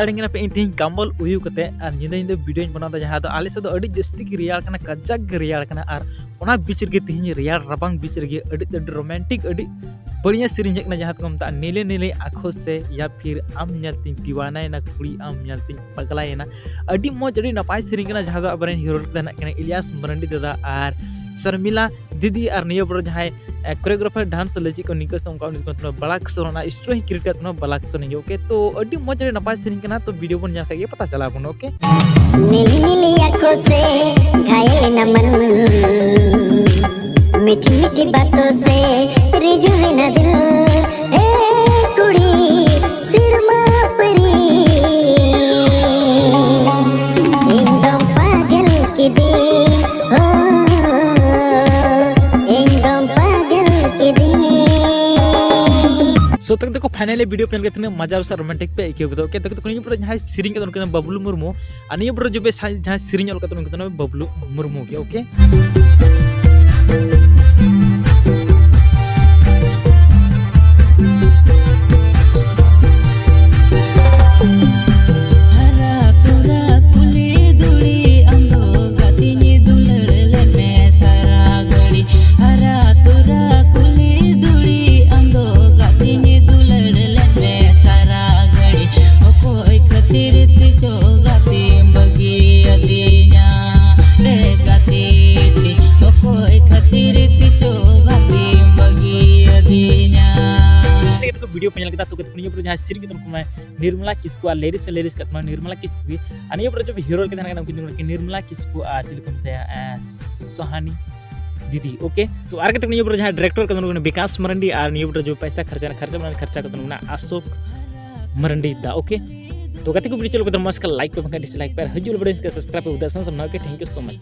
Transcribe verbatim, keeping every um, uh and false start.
ᱟᱹᱞᱤᱧ ᱠᱟᱱᱟ ᱯᱮ ᱤᱧ ᱛᱮᱦᱮᱧ ᱠᱟᱢᱵᱚᱞ ᱩᱭᱩ ᱠᱟᱛᱮ ᱟᱨ ᱧᱤᱫᱟᱹ ᱧᱤᱫᱟᱹ ᱵᱷᱤᱰᱤᱭᱳᱧ ᱵᱮᱱᱟᱣ ᱮᱫᱟ, ᱡᱟᱦᱟᱸ ᱫᱚ ᱟᱞᱮ ᱥᱮᱫ ᱫᱚ ᱟᱹᱰᱤ ᱡᱟᱹᱥᱛᱤ ᱜᱮ ᱨᱮᱭᱟᱲ ᱠᱟᱱᱟ, ᱠᱟᱡᱟᱠ ᱜᱮ ᱨᱮᱭᱟᱲ ᱠᱟᱱᱟ᱾ ᱟᱨ ᱚᱱᱟ ᱵᱤᱪ ᱨᱮᱜᱮ ᱛᱮᱦᱮᱧ ᱨᱮᱭᱟᱲ ᱨᱟᱵᱟᱝ ᱵᱤᱪ ᱨᱮᱜᱮ ᱟᱹᱰᱤ ᱟᱹᱰᱤ ᱨᱳᱢᱟᱱᱴᱤᱠ, ᱟᱹᱰᱤ ᱵᱟᱹᱲᱤᱡ ᱥᱮᱨᱮᱧ ᱦᱮᱡ ᱠᱟᱱᱟ, ᱡᱟᱦᱟᱸ ᱫᱚᱠᱚ ᱢᱮᱛᱟᱜᱼᱟ ᱱᱤᱞᱮ ᱱᱤᱞᱮ ᱟᱸᱠᱷᱚ ᱥᱮ ᱭᱟ ᱯᱷᱤᱨ ᱟᱢ ᱧᱮᱞ ᱛᱤᱧ ᱫᱤᱣᱟᱱᱟᱭᱮᱱᱟ ᱠᱩᱲᱤ ᱟᱢ ᱧᱮᱞ ᱛᱤᱧ ᱯᱟᱜᱽᱞᱟᱭᱮᱱᱟ᱾ ᱟᱹᱰᱤ ᱢᱚᱡᱽ, ᱟᱹᱰᱤ ᱱᱟᱯᱟᱭ ᱥᱮᱨᱮᱧ ᱠᱟᱱᱟ, ᱡᱟᱦᱟᱸ ᱫᱚ ᱟᱵᱚᱨᱮᱱ ᱦᱤᱨᱳ ᱞᱮᱠᱟ ᱦᱮᱱᱟᱜ ᱠᱤᱱᱟ ᱤᱞᱤᱭᱟᱥ ᱢᱟᱨᱟᱱᱰᱤ ᱫᱟᱫᱟ ᱟᱨ ᱥᱚᱨᱢᱤᱞᱟ ᱫᱤᱫᱤ, ᱟᱨ ᱱᱤᱭᱟᱹ ᱵᱚᱨ ᱡᱟᱦᱟᱸᱭ ᱠᱳᱨᱤᱭᱳᱜᱨᱟᱯᱷᱟᱨ ᱰᱟᱱᱥ ᱞᱟᱹᱜᱤᱫ ᱠᱚ ᱱᱤᱝᱠᱟᱹ ᱥᱮ ᱚᱱᱠᱟ ᱩᱱᱤ ᱫᱚ ᱵᱟᱞᱟ ᱠᱤᱥᱳᱨ, ᱚᱱᱟ ᱥᱴᱳᱨᱤ ᱠᱨᱤᱭᱮᱴ ᱠᱟᱛᱮ ᱵᱟᱞᱟ ᱠᱤᱥᱳᱨ ᱱᱤᱭᱟᱹ, ᱳᱠᱮ? ᱛᱚ ᱟᱹᱰᱤ ᱢᱚᱡᱽ, ᱟᱹᱰᱤ ᱱᱟᱯᱟᱭ ᱥᱮᱨᱮᱧ ᱠᱟᱱᱟ, ᱛᱚ ᱵᱷᱤᱰᱤᱭᱳ ᱵᱚᱱ ᱧᱮᱞ ᱠᱷᱟᱡ ᱜᱮ ᱯᱟᱛᱟ ᱪᱟᱞᱟᱣ ᱵᱚᱱᱟ, ᱳᱠᱮ? नीली नीली आंखों से घायल न मन, मीठी मीठी बातों से रिझवे न दिल। ए कुड़ी सिरमा परी, एकदम पागल की दी हो, एकदम पागल की दी। So, ᱛᱟᱠᱚ ᱫᱚᱠᱚ finally ᱵᱷᱤᱰᱤᱭᱳ ᱯᱮ ᱧᱮᱞ ᱠᱮᱫᱟ, ᱛᱤᱱᱟᱹᱜ ᱢᱟᱡᱟ ᱥᱮ ᱨᱳᱢᱟᱱᱴᱤᱠ ᱯᱮ ᱟᱹᱭᱠᱟᱹᱣ ᱠᱮᱫᱟ, ᱳᱠᱮ? ᱛᱟᱠᱚ ᱫᱚᱠᱚ ᱱᱤᱭᱟᱹ ᱯᱚᱨᱮ ᱡᱟᱦᱟᱸᱭ ᱥᱮᱨᱮᱧ ᱠᱟᱫᱟ ᱩᱱᱤ ᱠᱟᱱᱟ ᱵᱟᱵᱞᱩ ᱢᱩᱨᱢᱩ, ᱟᱨ ᱱᱤᱭᱟᱹ ᱯᱚᱨᱮ ᱡᱚᱵᱮ ᱥᱟ-, ᱡᱟᱦᱟᱸᱭ ᱥᱮᱨᱮᱧ ᱚᱞ ᱠᱟᱫᱟ ᱩᱱᱤ ᱠᱟᱱᱟ ᱵᱟᱵᱞᱩ ᱢᱩᱨᱢᱩ ᱜᱮ, ᱳᱠᱮ? ᱦᱟᱨᱟ ᱛᱚᱨᱟ ᱠᱩᱞᱦᱤ ᱫᱷᱩᱲᱤ ᱟᱢᱫᱚ ᱜᱟᱛᱮᱧ ᱫᱩᱞᱟᱹᱲ ᱞᱮᱢᱮ ᱥᱟᱨᱟ ᱜᱷᱟᱹᱲᱤ᱾ ᱦᱟᱨᱟ ᱛᱚᱨᱟ ᱠᱩᱞᱦᱤ ᱫᱷᱩᱲᱤ ᱟᱢᱫᱚ ᱜᱟᱛᱮᱧ ᱫᱩᱞᱟᱹᱲ ᱞᱮᱢᱮ ᱥᱟᱨᱟ ᱜᱷᱟᱹᱲᱤ᱾ ᱚᱠᱚᱭ ᱠᱷᱟᱹᱛᱤᱨ ᱛᱮᱪᱚ ᱜᱟᱛᱮᱢ ᱵᱟᱹᱜᱤᱭᱟᱫᱤᱧᱟ ᱨᱮ ᱜᱟᱛᱮ ᱛᱤᱧ᱾ ᱚᱠᱚᱭ ᱠᱷᱟᱹᱛᱤᱨ ᱛᱮᱪᱚ ᱜᱟᱛᱮᱢ ᱵᱟᱹᱜᱤᱭᱟᱫᱤᱧᱟ᱾ ᱱᱤᱭᱟᱹ ᱠᱚ ᱵᱷᱤᱰᱤᱭᱳ ᱯᱮ ᱧᱮᱞ ᱠᱮᱫᱟ, ᱛᱚ ᱠᱟᱛᱮ ᱱᱤᱭᱟᱹ ᱯᱚᱨᱮ ᱡᱟᱦᱟᱸᱭ ᱥᱮᱨᱮᱧ ᱠᱟᱫᱟ ᱩᱱᱠᱩ ᱢᱟ ᱱᱤᱨᱢᱚᱞᱟ ᱠᱤᱥᱠᱩ, ᱟᱨ ᱞᱤᱨᱤᱠᱥ ᱥᱮ ᱞᱤᱨᱤᱠᱥ ᱠᱟᱫ ᱛᱟᱵᱚᱱᱟ ᱱᱤᱨᱢᱚᱞᱟ ᱠᱤᱥᱠᱩ ᱜᱮ᱾ ᱟᱨ ᱱᱤᱭᱟᱹ ᱯᱚᱨᱮ ᱡᱚᱵᱮ ᱦᱤᱨᱳ ᱞᱮᱠᱟ ᱛᱟᱦᱮᱸ ᱠᱟᱱᱟ ᱩᱱᱠᱤᱱ ᱫᱚ ᱱᱤᱨᱢᱚᱞᱟ ᱠᱤᱥᱠᱩ ᱟᱨ ᱪᱤᱞᱤ ᱠᱚ ᱢᱮᱛᱟᱭᱟ, ᱮ, ᱥᱟᱦᱟᱱᱤ ᱫᱤᱫᱤ, ᱳᱠᱮ? So ᱟᱨ ᱠᱟᱛᱮ ᱱᱤᱭᱟᱹ ᱯᱚᱨᱮ ᱡᱟᱦᱟᱸᱭ ᱰᱤᱨᱮᱠᱴᱚᱨ ᱠᱟᱱᱟ ᱩᱱᱤ ᱠᱟᱱᱟ ᱵᱤᱠᱟᱥ ᱢᱟᱨᱟᱱᱰᱤ, ᱟᱨ ᱱᱤᱭᱟᱹ ᱯᱚᱨᱮ ᱡᱚᱵᱮ ᱯᱚᱭᱥᱟ ᱠᱷᱚᱨᱪᱟ ᱠᱷᱚᱨᱪᱟ ᱵᱟᱱᱟ ᱠᱷᱚᱨᱪᱟ ᱠᱟᱛᱮ ᱩᱱᱤ ᱠᱟᱱᱟ ᱟᱥᱳᱠ ᱢᱟᱨᱟᱱᱰᱤ ᱫᱟ, ᱳᱠᱮ? ᱛᱚ ᱜᱟᱛᱮ ᱠᱚ ᱵᱷᱤᱰᱤᱭᱳ ᱪᱟᱹᱞᱩ ᱠᱟᱛᱮ ᱢᱚᱡᱽ ᱠᱟ ᱞᱟᱭᱤᱠ ᱯᱮ, ᱵᱟᱝᱠᱷᱟᱱ ᱰᱤᱥᱞᱟᱭᱤᱠ ᱯᱮ, ᱟᱨ ᱦᱤᱡᱩᱜ ᱵᱷᱤᱰᱤᱭᱳ ᱥᱟᱵᱥᱠᱨᱟᱭᱤᱵ ᱯᱮ, ᱩᱫᱟ ᱥᱟᱱ ᱥᱟᱢᱱᱟ, okay? Thank you so much.